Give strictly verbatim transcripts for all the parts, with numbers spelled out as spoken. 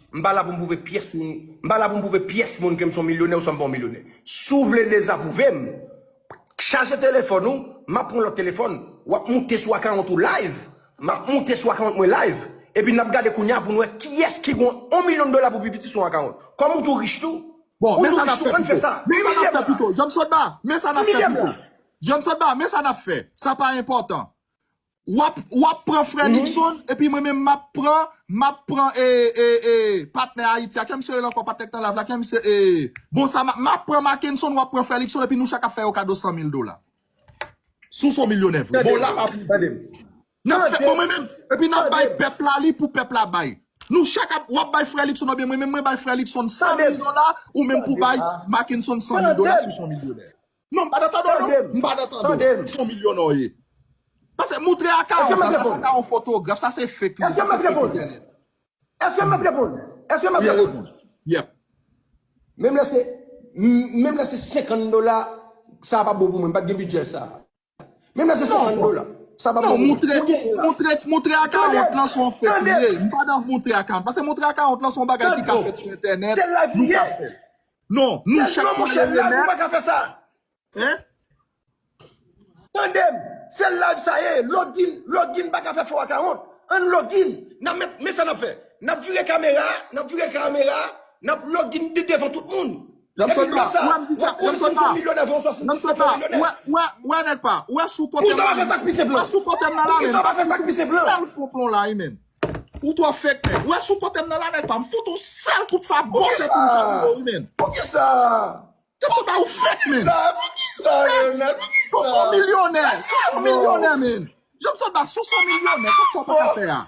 M pa la pou m pwouve pyès moun, m pa la pou m pwouve pyès moun ke m se yon milyonè oswa m pa yon milyonè. Si w vle dezapwouve m, chaje telefòn ou, m ap pran lòt telefòn. W ap moute sou akawont ou live. M ap moute sou akawont mwen live. Epi n ap gade kounye a pou n wè kiyès ki gen yon milyon dola pou pi piti sou yon akawont. Kòm ou tou rich tou, Bon, ou men tou sa n rich ap tou, fè ann fè pito. Sa. Men sa n ap Imilye m fè la. pito. John Sotba, men sa n ap fè Imilye m pito. la. John Sotba, men sa n ap fè. Sa pa enpòtan. W ap, w ap pran frè Luckson, epi mwen menm m ap pran, m ap pran e, e, e, patnè Ayiti a, kè misye rele ankò patnè k nan live la, kè misye, e, bon, sa, m ap pran Mackenson, w ap pran frè Luckson, epi nou chak ap fè yo kado san mil dola. Si w se yon milyonè vre. Bon, la pa pou Tande m. N ap fè, bon, mwen menm, epi n ap bay pèp la li pou pèp la bay. Nou chak ap, w ap bay frè Luckson, oubyen mwen menm, mwen bay frè Luckson san mil dola, ou menm pou bay Mackenson san mil dola si w se yon milyonè. Non, m pa nan tande w, non. M pa nan tande w. Se yon milyonè w ye. Paske moutre akawont la, sa pa ka yon fotograf, sa se fake news, sa se fake entènèt. Èske m ap reponn? Èske m ap reponn? Yep. Menm lè se, menm lè se senkant dola, sa pa bon pou mwen, m pa t gen bidjè sa. Menm lè se senkant dola, sa pa bon pou mwen. Ou gen la. Moutre akawont lan se yon fake li ye. M pa nan moutre akawont. Paske moutre akawont lan se yon bagay ki ka fèt sou entènèt. Nou ka fè l. Non, nou chak pale le mèt. Hein? Tande m, se live sa ye, login, login pa ka fè fo akawont. Ann login, n ap met, men sa n ap fè. N ap vire kamera, n ap vire kamera, n ap login de devan tout moun. Epi lè sa, w ap konnen si m se yon milyonè vre oswa si m se yon fo milyonè. Wè, wè, wè nèg pa, wè sou kote m la. Wè sou kote m nan la, men. Sèl konplon la, wi, men. Ou twò fake, men. Wè sou kote m nan la, nèg pa, m fout ou sèl kout sa bòkè pou m fè pou ou, wi, men. Poukisa? Tèt sou ba ou fake, men. Poukisa, poukisa, Leonel? Poukisa? Sou son milyonè, sou son milyonè, men. Jan m sot ba, sou son milyonè, kot sa w pa ka fè a?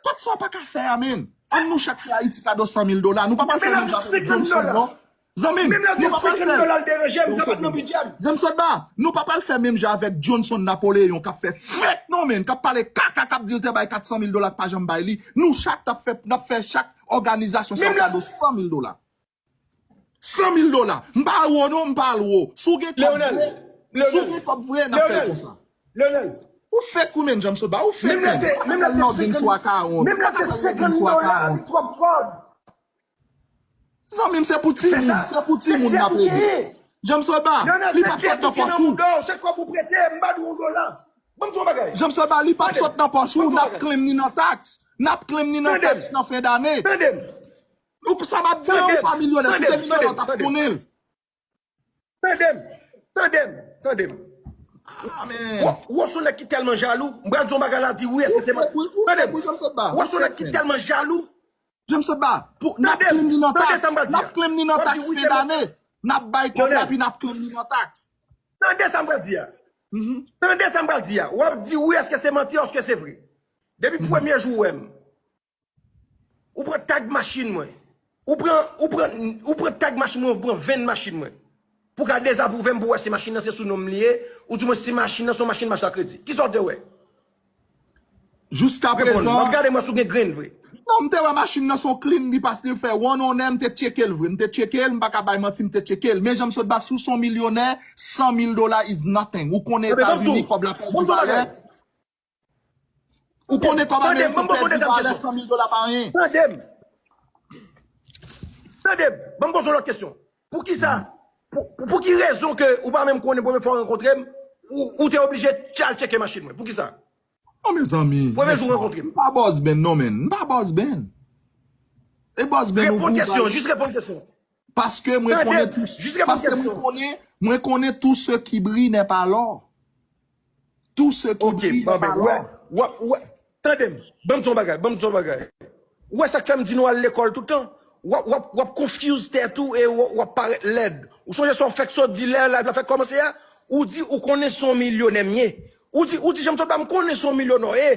Kot sa w pa ka fè a, men? Ann nou chak fè Ayiti kado san mil dola. Nou pa pral fè menm jan avèk Johnson, non. Zanmi m, nou pa pral fè. Jan m sot ba, nou pa pral fè menm jan avèk Johnson Napoléon k ap fè fake, non, men. K ap pale kaka, k ap di l te bay kat san mil dola, k pa janm bay li. Nou chak t ap fè, n ap fè chak òganizasyon sa yo kado san mil dola. San mil dola. M pa wo non, m pa al wo. Si w gen kòb vre, si w gen kòb vre, n ap fè l konsa. Ou fake ou menm, Jan m sot ba, ou fake menm. Ou pa ka login sou akawont. Ou pa ka login sou akawont. Zanmi m, se pou timoun, se pou timoun n ap ede. Jan m sot ba, li p ap sot nan pòch ou. Jan m sot ba, li p ap sot nan pòch ou, n ap claim ni nan taks. N ap claim ni nan taks nan fen dane. Ou sa m ap di an, ou pa milyonè, si w te milyonè, w t ap konnen l. Tande m, tande m, tande m. Ou se yon nèg ki tèlman jalou, m pral di yon bagay la, di wi, èske se mwen. Tande m, ou se yon nèg ki tèlman jalou. Jan m sot ba, pou, n ap claim ni nan taks, n ap claim ni nan taks fen dane, n ap bay kòb la, epi n ap claim ni nan taks. Tande sa m pral di a. Tande sa m pral di a. W ap di wi, èske se manti, èske se vre. Depi premye jou w wè m, ou pran tag machin mwen. Ou pran, ou pran, ou pran tag machin mwen, ou pran venn machin mwen. Pou ka dezapwouve m, pou wè si machin nan se sou non m li ye, ou di mwen si machin nan se yon machin m achte a kredi. Kisa w te wè? Jiskaprezan. M ap gade mwen si w gen grenn vre. Non, m te wè machin nan se yon clean, li pas, li fè one owner, m te tcheke l vre. M te tcheke l, m pa ka bay manti, m te tcheke l. Men jan m sot ba, si w se yon milyonè, san mil dola is nothing. Ou konnen Etazini, kòb la pèdi valè. Ou konnen kòb Ameriken pèdi valè, san mil dola pa anyen. Tande m. Tande m. Ban m poze w lòt kesyon. Poukisa? Pou, pou, pou ki rezon ke ou pa menm konnen premye fwa w rankontre m, ou, ou te oblije al tcheke machin mwen? Poukisa? Non, mezanmi. Premye jou w rankontre m. M pa Boss Ben, non, men. M pa Boss Ben. E Boss Ben ou Google. Reponn kesyon, jis reponn kesyon. Paske mwen konnen tou, paske mwen konnen, mwen konnen tout ce qui brille n'est pas l'or. Tout ce qui brille n'est pas l'or. Wè, wè, tande m, ban m di yon bagay, ban m di yon bagay. Ou wè sa k fè m di nou al lekòl tout tan? W ap, w ap, w ap confuse tèt ou e w, w ap parèt lèd. Ou sonje sa w fèk sot di lè live la fèk kòmanse a? Ou di ou konnen se yon milyonè m ye. Ou di, ou di jan m sot ba m konnen se yon milyonè w ye.